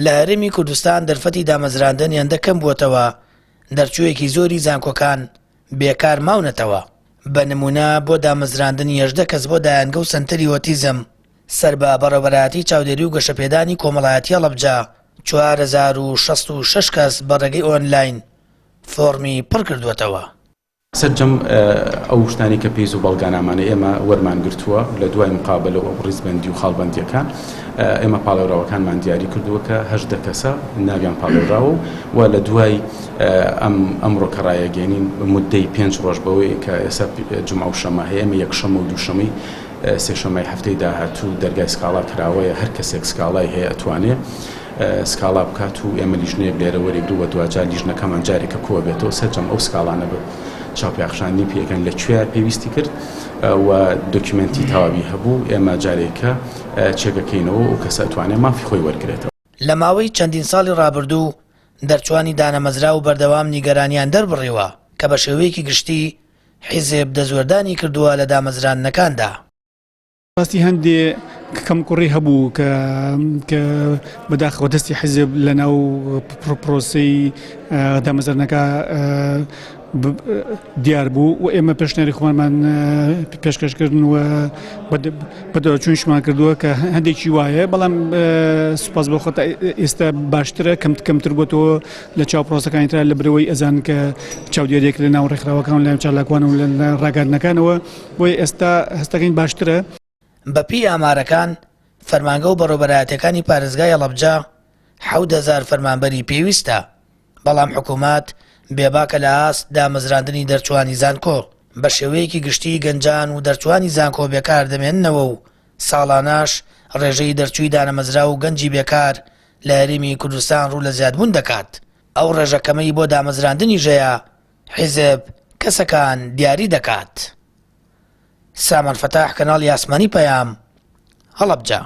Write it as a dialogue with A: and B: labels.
A: لە هەرێمی کوردستان دەرفەتی دامەزراندن هێندە کەم بووەتەوە، دەرچوویەکی زۆری زانکۆکان بێکار ماونەتەوە. بە نموونە بۆ دامەزراندنی 18 کەس بۆ دایەنگە و سەنتەری ئۆتیزم سەر بە بەڕێوەبەرایەتی چاودێری و گەشەپێدانی کۆمەڵایەتی هەڵەبجە 4066 کەس بە ڕێگەی ئۆنلاین فۆڕمی پڕکردووەتەوە.
B: سەرجەم ئەو شتانەی کە پێویست و بەڵگانامانە ئێمە وەرمان گرتووە لە دوای مقابەلە و ئەو ڕیزبەندی و خاڵبەندییەکان ئێمە پاڵێوراوەکانمان دیاری کردووە کە 18 کەسە ناویان پاڵێوراوە و لە دوای ئەم ئەمڕۆ کە ڕایەگەێنین مدەی پێنج ڕۆژ بەوەی کە ئێستا جمعە و شەمە هەیە ئێمە یەکشەمە و دووشەمەی سێشەممەی هەفتەی داهاتوو دەرگای سکاڵا کراوەیە هەر کەسێک سکاڵای هەیە ئەتوانێ سکاڵا بکات و ئێمە لیژنەیەک لێرە وەریگرو و دواجار لیژنەکەمان جارێکە کۆبێتەوە سەرجەم ئەو سکاڵانە بە چاوپیاخشاندنی پێکەن لە کوێ پێویستی کرد و دۆکیومێنتی تەواوی هەبوو ئێمە جارێکە چێکەکەینەوە و کەسە ئەتوانێ مافی خۆی وەرگرێتەوە.
A: لە ماوەی چەندین ساڵی ڕابردوو دەرچوانی دانەمەزراو بەردەوام نیگەرانیان دەربڕیوە کە بە شێوەیەکی گشتی حیزب دەستوەردانی کردووە لە دامەزراندنەکاندا.
C: ڕاستی هەندێ کەمکوڕی هەبوو کە کە بەداخەوە دەستی حیزب لە ناو پرۆسەی دامەزراندنەکە دیار بوو و ئێمە پێشنیاری خۆمانمان پێشکەش کردن و بەدواچوونیشمان کردووە کە هەندێکی وایە بەڵام سوپاس بۆ خۆ تا ئێستا باشترە کەم کەمتر بۆتەوە لە چاو پرۆسەکانی ترا لە برەوەی ئەزان کە چاودێریەک لە ناو ڕێکخراوەکان لە چالاکوان و لە ڕاگەاندنەکانەوە بۆیە ئێستا هەستەکەین باشترە.
A: بەپێی ئامارەکان، فەرمانگە و بەڕێوەبەرایەتییەکانی پارێزگای هەڵەبجە 7000 فەرمانبەری پێویستە، بەڵام حکومەت بێباکە لە ئاست دامەزراندنی دەرچووانی زانکۆ. بە شێوەیەکی گشتی گەنجان و دەرچووانی زانکۆ بێکار دەمێننەوە و ساڵانەش ڕێژەی دەرچووی دانەمەزراو و گەنجی بێکار لە هەرێمی کوردستان ڕوو لە زیادبوون دەکات. ئەو ڕێژە کەمەی بۆ دامەزراندنیش هەیە، حیزب کەسەکان دیاری دەکات. سامان فەتاح کەناڵی ئاسمانی پەیام، هەڵەبجە.